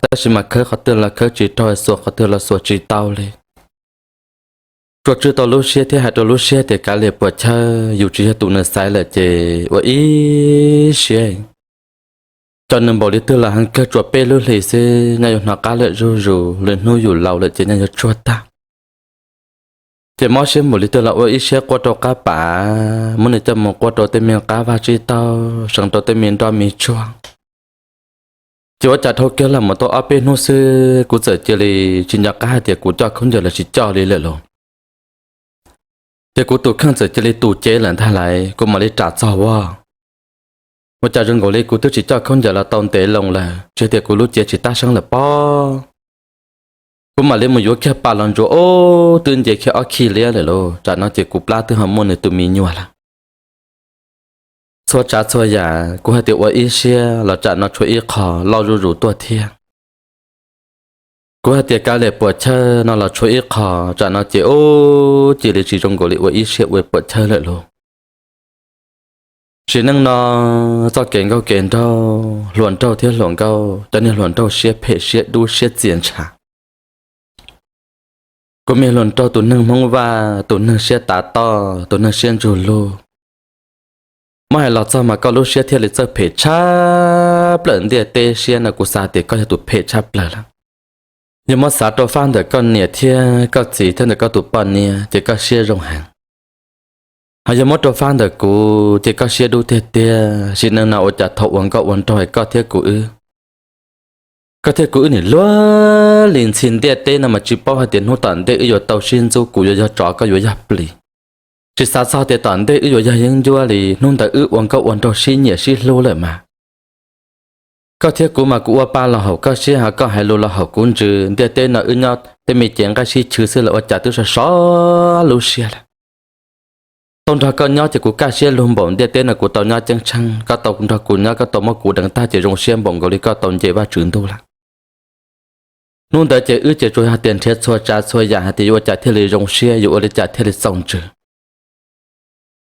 tab sis mas khawb qhov twg los khawb tsis raug, xuas qhov twg los xuas tsis tau li. Tsuas tswj tau lub siab thiab hais rau lub siab tias kav liam puas chawj, yus tsis yog tus nws xaiv lawm ces ua ib siab. Cov nws npaum li twg los heev kawg, tsuas peb lub hlis xwb nyob yuav hnov qab lawm zuj zus, lwm hnub yus laus lawm ces nyob yuav tsuag tag. Ces mob siab npaum li twg los ua ib siab quaj rau qab pas, muab nws coj mus quaj rau tej me qab vaj tsib taug, seev rau tej me nroj me tsuag. Ces ua cas dhau kiag los mus tau ob peb hnub xwb, kuv txawm cia li tsis nco qab hais tias kuv coj khaub ncaws los tsis coj li lawm lauj. Ces kuv tus kheej txawm cia li tus cev lawm ntag lauj, kuv mam li ras txog ua, ua cas zoo nkaus li kuv twb tsis coj khaub ncaws los tau ntev loo lawm, tsis tias kuv lub cev tsis tab seeb lawm pob. Kuv mam li mus yuav kiag pas los ntsuas, ub, twb nce kiag ob khij liab lawm lauj. Tsam no ces kuv plab twb ho muaj nws tus me nyuam lawm. Txhua tsav txhua yam kuv hais tias ua ib siab los tsam no tshuav ib qho loj zuj zus tuaj thiab. Kuv hais tias kav liam puas chawj no los tshuav ib qho, tsam no ces ub, cia li tsis zoo nkaus li ua ib siab ua puas chawj lawm lauj. Sim neej no txoj kev nkauj kev nraug, hluas nraug thiab hluas nkauj, cov niag hluas nraug siab phem siab dub siab txias ntsha. Kuv me hluas nraug tus neeg Hmoob Vaj, tus neeg siab tav toj, tus neeg siab ntsug lug. Muab hais los txog mas koj lub siab thiaj li txawj phem tshaj plaws ntiaj teb siab no, kuv xav tias koj yog tus phem tshaj plaws lawm. Yog muab xav rau fab ntawm koj niam thiab koj txiv thiab ntawm koj tus poj niam ces koj siab zoo heev. Ho yog muab rau fab ntawm kuv ces koj siab dub tiag tiag. Sim neej no ua cas thaum ua nkauj ua nraug koj thiab kuv wb, koj thiab kuv wb nim luag li ntxhi ntiaj teb no mas tsis paub hais tias hnub tom ntej wb yuav tau sib ntxub, kuv yuav yog tsov koj yuav yog plis. Tsis xav txog tias tom ntej wb yuav yog yeeb ncuab li, hnub ntawd wb ua nkauj ua nraug sib nyiam sib hlub lawm mas. Koj thiab kuv mas kuv ua pa los haum koj siab, ho koj hais lus los haum kuv ntsws. Ntiaj teb no wb nyob tej me cev nqaij sib chwv xwb los ua cas twb sov sov lub siab lawm. Tau nrog koj nyob ces kuv kaj siab lug npaum, ntiaj teb no kuv tau nyob ceeb tsheej, koj tau nrog kuv nyob, koj tau muab kuv deev tag ces zoo siab npaum nkaus li koj tau nce Vajtswv ntuj lawm. Hnub ntawd ces wb ces tsuas yog tias nrhiav txhua tsav txhua yam hais tias yuav ua cas thiaj li zoo siab, yuav ua li cas thiaj li txaus ntsws.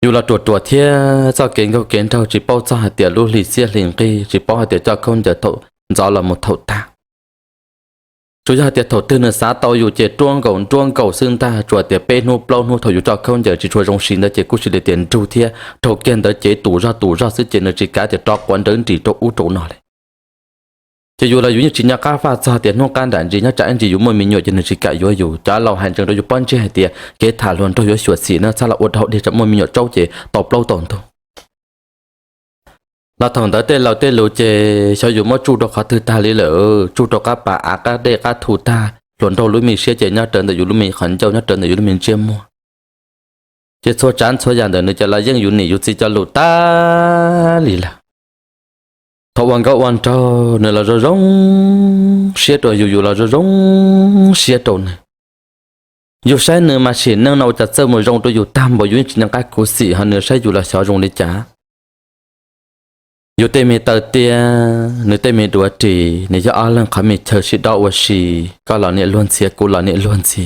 Yus los ruam ruam thiab txoj kev nkauj kev nraug tsis paub txog hais tias lub hli xiab hli nqig, tsis paub hais tias coj khaub ncaws thaum ntxov los mus thaum tag. Tsuas yog hais tias thaum twg nws xav tau yus ces ruab nkaus ruab nkaus xwb ntag, tsuas tias peb hnub plaub hnub thaum yus coj khaub ncaws tsis tshua zoo siab ntawd ces kuj cia li tias nrug thiab dhau kiag ntawd cev tus zog tus zog xwb ces nws tsis kav tias rov quav nrawv nris rau ub rau no li. Ces yus los yus yeej tsis nco qab faj txog tias hnub qab nram ntsis nyob tsam ib ntsis yus muaj me nyuam ces nws tsis kam yuav yus. Cov laus hais ntsees rau yus pob ntseg hais tias kev tham hluas nraug yuav xyuam xim na, txhob los ua dhau dig tsam muaj me nyuam tsaub ces tau plaub tau ntug. Los thaum ntawd tej laus tej lus ces xyov yus muab tsuj rau qhov twg tag li lawm, tsuj rau qab pas av qab dej qab thu tag, hluas nraug lub me siab ces nyob rawv ntawm yus lub me qhov ncauj, nyob rawv ntawm yus lub me ntsiab muag. Ces txhua tsav txhua yam ntawm nws ces los yeej yus niam yus txiv cov lus tag li lawm. Thaum ua nkauj ua nraug nws los zoo zoo siab rau yus, yus los zoo zoo siab rau nws. Yus saib nws mas sim neej no ua cas txawj mus zoo rau yus tag npaum, yus yeej tsis nco qab khuv xim, ho nws saib yus los xyov zoo li cas. Yus tej me taw tiab, nws tej me duav ris, nws yog ob leeg qhov me chaw sib dob ua si, koj los niam luag ntxhi, kuv los niam luag ntxhi.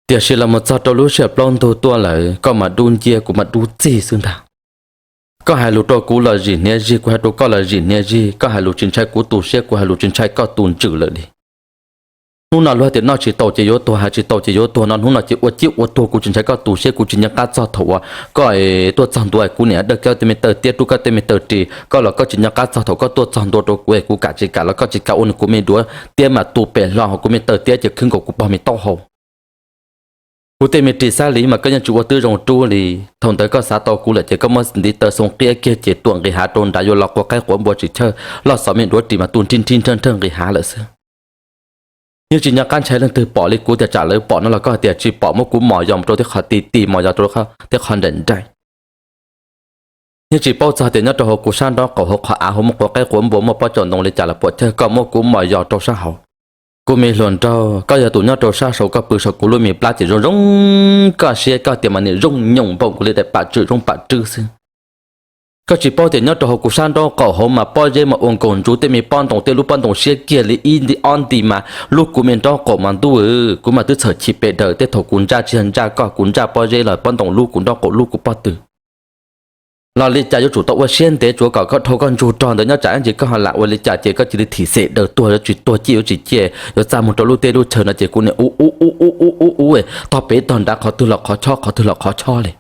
Tiam sis los mus txog rau lub sij hawm plaub ntug tuaj lawm, koj mas dub nciab kuv mas dub txig xwb ntag. Koj hais lus rau kuv los zim hniav zig, kuv hais rau koj los zim hniav zig, koj hais lus tsis ntshai kuv tu siab, kuv hais lus tsis ntshai koj tu ntsws lawm li. Hnub no luag tias noj tsis tau ces yuav tuag, hais tsis tau ces yuav tuag no, hnub no ces ua ciaj ua tuag, kuv tsis ntshai koj tu siab, kuv tsis nco qab txog thaum uas koj tuaj txog ntua kuv niam dawj kiag tej me taw tiab, rub koj tej me taw ris, koj los koj tsis nco qab txog thaum koj tuaj txog ntua rau kuv es kuv kam tsis kam los koj tsis kam ua kuv me duav tiab mas tu pem hlo, ho kuv me taw tiab ces khwb nkaus kuv pog me taub hau. Kuv tej me ris xab li mas koj yeej tsis ua twb zoo rub li. Thaum ntawd koj xav tau kuv lawm ces koj muab ntiv taw xoo qiab kiag ces tuam nqis hav rau nrad, yuav los quav qaib quav npua tsis chawj, loj xov me duav ris mas tu nrhij nrhij nrhawj nrhawj nqis hav lawm xwb. Yeej tsis nco qab ntshai leej twg pom li, kuv tias tsam lawv pom no los koj hais tias tsis pom, muab kuv mos yos rau tej qhov ti ti, mos yos rau tej qhov nraim nraim. Yeej tsis paub txog tias nyob rau hauv kuv sab nraub qaum hauv qhov av hauv muaj quav qaib quav npua muaj pob tsaum ntoo li cas los puam chawj, koj muab kuv mos yos rau sab hauv. Kuv me hluas nraug, koj yog tus nyob rau sab saud, koj pw saum kuv lub me plab ces zoo zoo koj siab, koj tias mas niam zoo nyoos npaum nkaus li daim pam tswm zoo pam rwb xwb. Koj tsis paub tias nyob rau hauv kuv sab nraub qaum hauv mas pob zeb mas ua nkaus ntsuv tej me pob ntoo, tej lub pob ntoo siab kiag li ib nti ob nti mas lub kuv me nraub qaum mas ntuj, kuv mas twb txhawm chim pes daws tej thaum kuv ntsaj tsis yog ntsaj koj, kuv ntsaj pob zeb los pob ntoo lub kuv nraub qaum lub kuv pob tw. Los li cas yuav tsum tau ua siab ntev, tsuav kom koj dhau koj ntsug rog ntawd nyob tsam ib ntsis koj ho lam ua li cas ces koj cia li thim xem daws tuag, yuav tsis tuag ciaj yuav tsis ciaj yuav txaj muag rau lub teb lub chaw no ces kuv niam ub ub ub ub ub ub ub, tog pem tog nrad, qhov twg los qhov chob, qhov twg los qhov chob li.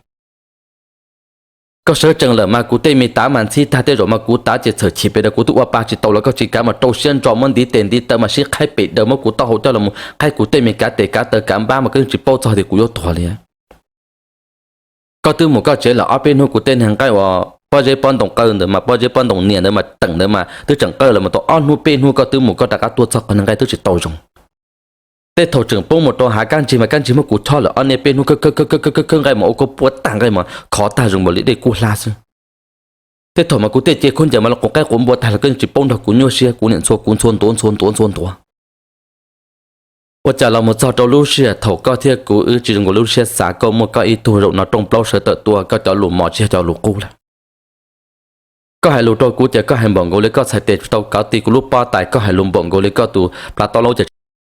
Koj sawv tsees lawm mas kuv tej me tav mas ntxhib tag, tej zaum mas kuv tav ces txhawm chim pes daws kuv twb ua pa tsis tau los koj tsis kav mas rau siab ntso muab ntiv tes ntiv taw mas sib qhaib pes daws, muab kuv taub hau coj los mus qhaib kuv tej me kav tes kav taw kav npab mas koj yeej tsis paub txog tias kuv yuav tuag li. Koj twb mus koj tsev lawm ob peb hnub, kuv tej niag nqaij uas pob zeb pob ntoo qawj ntawd mas, pob zeb pob ntoo niam ntawd mas, teem ntawd mas twb tseem qawj los mas tau ob hnub peb hnub, koj twb mus koj rov qab tuaj txog qhov niag nqaij twb tsis tau zoo. Tej thaum tseem poob mus rau hav kaj ntsig mas kaj ntsig muab kuv chob lawm ob niaj peb hnub, khawb khawb khawb khawb nqaij mas ua kua puav tag, nqaij mas khov tag zoo npaum li dej kuj hlab xwb. Tej thaum mas kuv tej ce khaub ncaws mas los quav qaib quav npua tag los koj yeej tsis paub nrog kuv nyuaj siab, kuv niam ntxhua kuv ntxhua ntuav ntxhua ntuav ntxhua ntuav. Ua cas los mus txog rau lub sij hawm thaum koj thiab kuv wb tsis zoo nkaus lub siab xav, koj muaj koj ib tug, zaum no rooj plaub sawv tawm tuaj, koj cov lus mos tsis yog cov lus qub lawm. Koj hais lus rau kuv ces koj hais npaum nkaus li koj txhais tes tsis tau kov ti kuv lub pob tais, koj hais lus npaum nkaus li koj tus plas tau laub ces